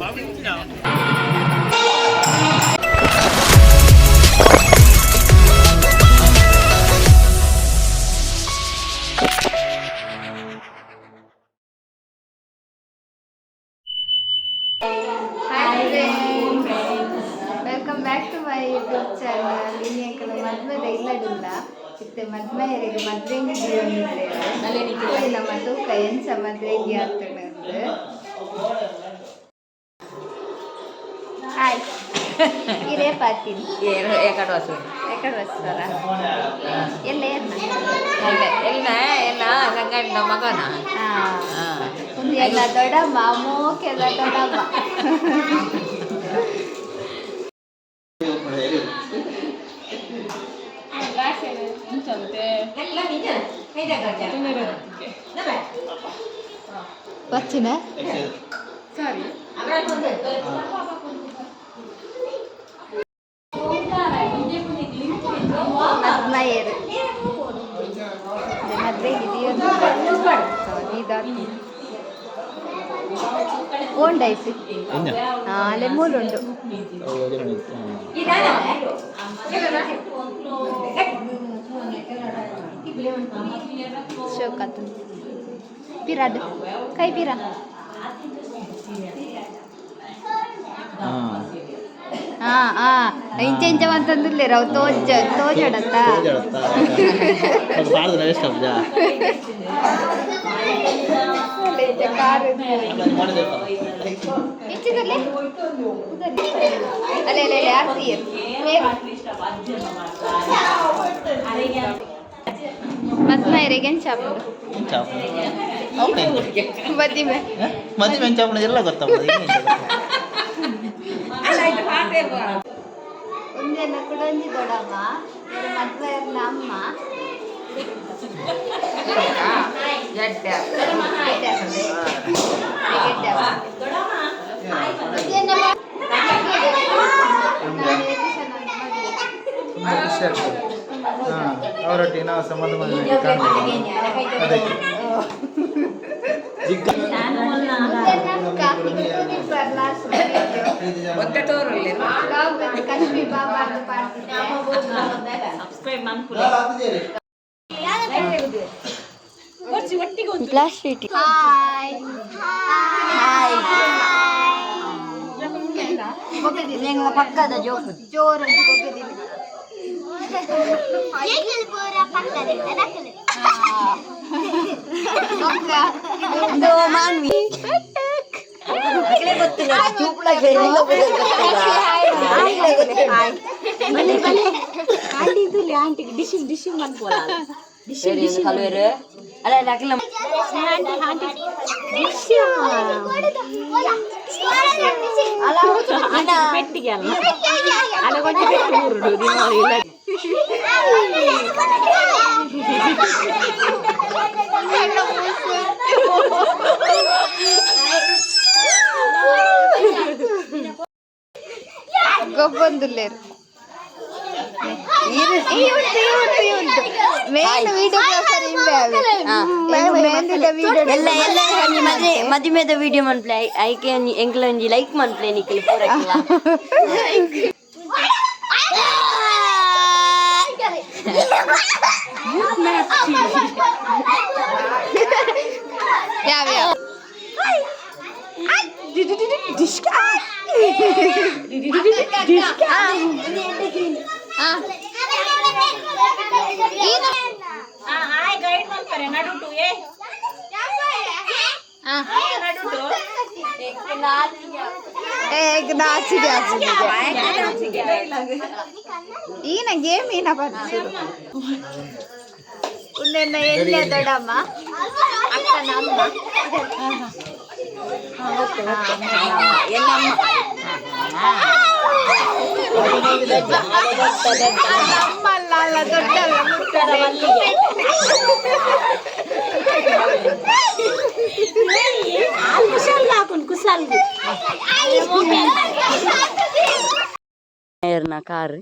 Hi friends, welcome back to my YouTube channel. ಇನಿ uncle ಮದ್ಮೆದ ಇಲ್ಲಡಿಲ್ಲ ಇತ್ತೆ ಮದ್ಮೆಯರಿಗೆ ಮದ್ವೆ ನಮ್ಮ ತೂಕ ಎಂಚ ಮದ್ವೆಗೆ ಆಗ್ತದೆ. ಹಾಯ್, ಇರೇ ಪಾತೀನಿ. ఎక్కడ వస్తుంది? ఎక్కడ వస్తారా? ಎಲ್ಲ ಏರ್ನ? ಎಲ್ಲ ಎಲ್ಲ ಸಂಗಣ್ಣ ಮಗನ. ಒಂದು ಎಲ್ಲ ದೊಡ್ಡಮ್ಮ, ಮೋಕೆಲ್ಲ ದೊಡ್ಡಮ್ಮ. వచ్చిన ಮದ್ಮಯರು ಮದ್ವೆಗೆ ಓಂಡಾಯ್ತು ಅಲ್ಲೇ ಮೂಲುಂಡು. ಶೋಕತ್ತು ಪಿರಾಡ್ ಕೈ ಪಿರ. ಹಾ ಹಾ, ಇಂಚ ಇಂಚ ಅಂತಂದಿರ್ಲಿ ಅವು ತೋಜ ತೋಜಡತ್ತ. ಕಾರ್ ಇಂಚಿದಲ್ಲಿ ಅಲ್ಲೇ ಅಲ್ಲೇ ಅಲ್ಲೇ ಆರ್ತಿ. ಮದ್ಮೈರಿಗೆ ಚಾಪುಡು ಮದಿಮೆ. ಮದುವೆ ಚಾಪುಣ ಎಲ್ಲ ಗೊತ್ತಪ್ಪ. ಒಂದೆಲ್ಲ ಕುಡೊಂಜಿ ದೊಡ್ಡಮ್ಮ, ಮದ್ವೆಯರ್ನ ಅಮ್ಮ. ಜಡ್ಡ. ಗೆಡ್ಡೆ. ಗೆಡ್ಡೆ. ತುಂಬ ಖುಷಿ ಆಗ್ತದೆ. ಹಾಂ, ಅವರೊಟ್ಟಿಗೆ ನಾವು ಸಹ ಮದುವೆ ಮದುವೆ ಕಾಣಬೇಕು, ಅದಕ್ಕೆ ಜಿಗ್ಗ. ಒತ್ತೆ ತೋರುಲ್ಲೆ. ಕಶ್ಮೀರ್ ಬಾಬಾ. ಸಬ್ಸ್ಕ್ರೈಬ್. Hi hi. ಪಕ್ಕದ ಜೋಕು. ಜೋರು ಗೊತ್ತಿದ್ದೀನಿ. ಮಾನ್ವಿ. ಗೊತ್ತಿಲ್ಲ. ಕಲುವೆರು ಅಲ್ಲ ಅಖಿಲ. ಪೆಟ್ಟಿಗೆ ಅಲ್ಲ ಅಲ್ಲ ಕೊಂಚ ಪೆಟ್ಟು ಊರುಡು ದಿನ. ಗೊಬ್ಬೊಂದುಲ್ಲೇರು. ಈ ಉಂಟು, ಈ ಉಂಟು, ಈ ಉಂಟು. ಮೇನ್ ವಿಡಿಯೋಗ್ರಾಫರ್ ಇಂಬೆ ಅವೆ. ಮೆಹಂದಿದ ವಿಡಿಯೋ. ಎಲ್ಲ ಎಲ್ಲ ಒಂಜಿ ಮದುವೆ ಮದಿಮೆದ ವಿಡಿಯೋ ಮನ್ಪ್ಲೆ. ಐಕೆ ಒಂಜಿ ಎಂಕ್ಲ ಒಂಜಿ ಲೈಕ್ ಮನ್ಪ್ಲೆ ನಿಕ್ಲೆ ಪೂರಕ್ಲ. ಯಾವ ಯಾವ ಗೈಡ್ ಮಾಡ್ತಾರೆ ನಡುಟು ಏ ನಡುಟು. ನಾಚಿಗೆ ಆಚಿಗೆ ಈನ ಗೇಮ್ ಈನ ಬರ್ಸಿರು. ಉಂದೆನ್ನ ಎಣ್ಣೆ ದೊಡ್ಡಮ್ಮ, ಅಕ್ಕನ ಅಮ್ಮ. ಅಮ್ಮ ಅಲ್ಲ ಅಲ್ಲ, ದೊಡ್ಡಲ್ಲ. ಕುಶಾಲ್ ಹಾಕೊಂಡು ಕುಶಾಲ್ ಕಾರ್.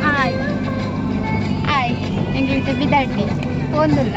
ಹಾಯ್ ಹಾಯ್, ಎಂಗ್ಲಿತೆ ಬಿದಾಡ್ಲಿ ಒಂದುಲ್ಲ.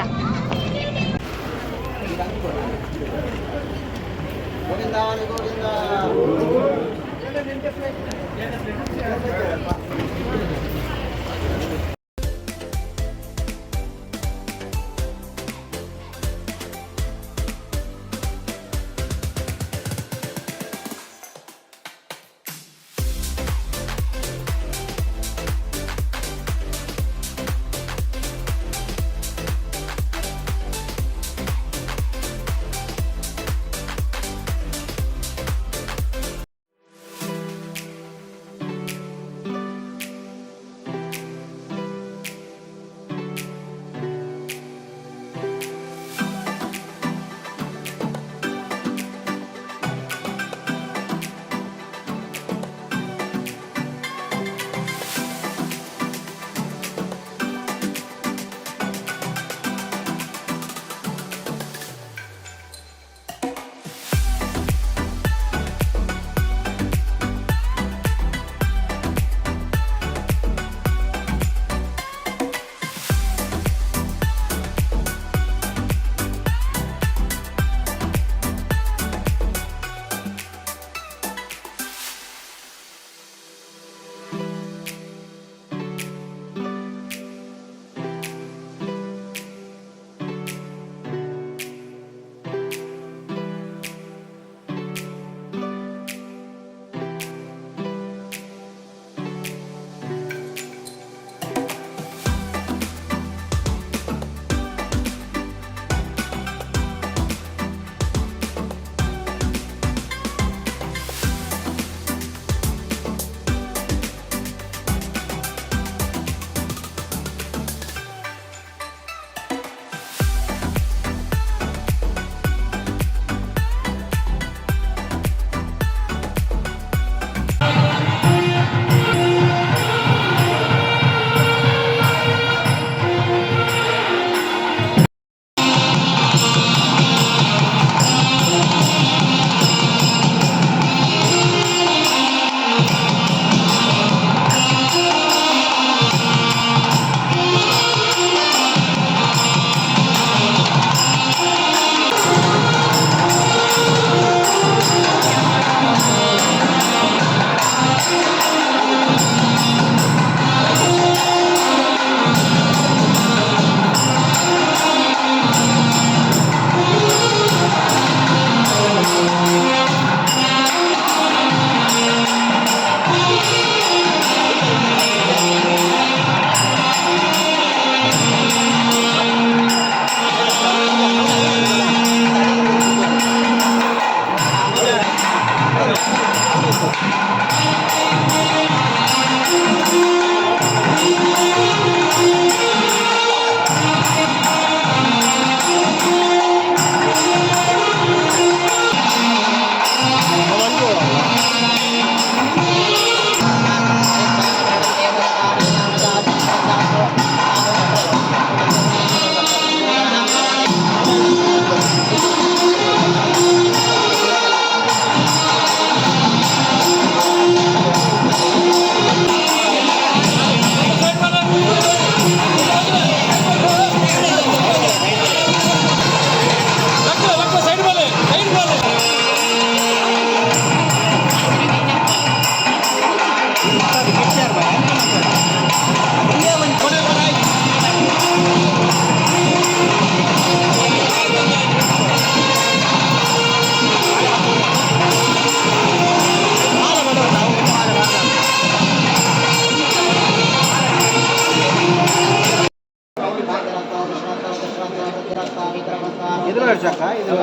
ಎದುರು ವರ್ಷಕ್ಕ ಇದು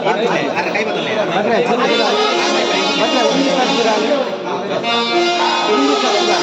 ಬಟ್ರೆ ಬಟ್ರೆ ಒಂದು ಕಟ್ತೀರಾ ಅಲ್ಲಿ? ಒಂದು ಕಟ್ತೀರಾ?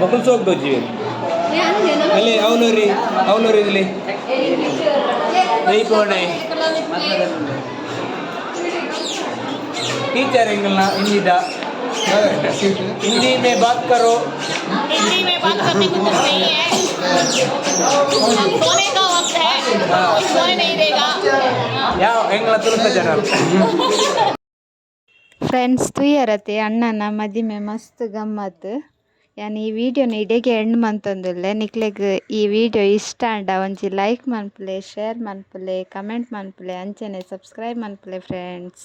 ಮಕ್ಕಳು ಸೋಕ್ ದೋಜಿವೆ ಅಲ್ಲಿ ಅವಲೂರಿ ಅವಲೂರಿ ಇಲ್ಲಿ ದೀಪೋಣೆ टीचर एंगल ना हिंदी दा हिंदी में बात करो। हिंदी में बात करने को कुछ नहीं है। अब सोने का वक्त है, कोई सोने नहीं देगा। ಯಾವ ಹೆಂಗ್ಲ ತುರುತ್ತ ಜನ. ಫ್ರೆಂಡ್ಸ್, ತೂಯರತೆ ಅಣ್ಣನ ಮದಿಮೆ ಮಸ್ತ್ ಗಮ್ಮತ್. ಯಾನ್ ಈ ವಿಡಿಯೋನ ಇಡೆಗೆ ಎಂಡ್ ಮಂತೊಂದುಲ್ಲೆ. ನಿಕ್ಲೆಗ್ ಈ ವಿಡಿಯೋ ಇಷ್ಟ ಆಂಡ ಒಂಜಿ ಲೈಕ್ ಮನ್ಪುಲೆ, ಶೇರ್ ಮನ್ಪುಲೆ, ಕಮೆಂಟ್ ಮನ್ಪುಲೆ, ಅಂಚನೆ ಸಬ್ಸ್ಕ್ರೈಬ್ ಮನ್ಪುಲೆ ಫ್ರೆಂಡ್ಸ್.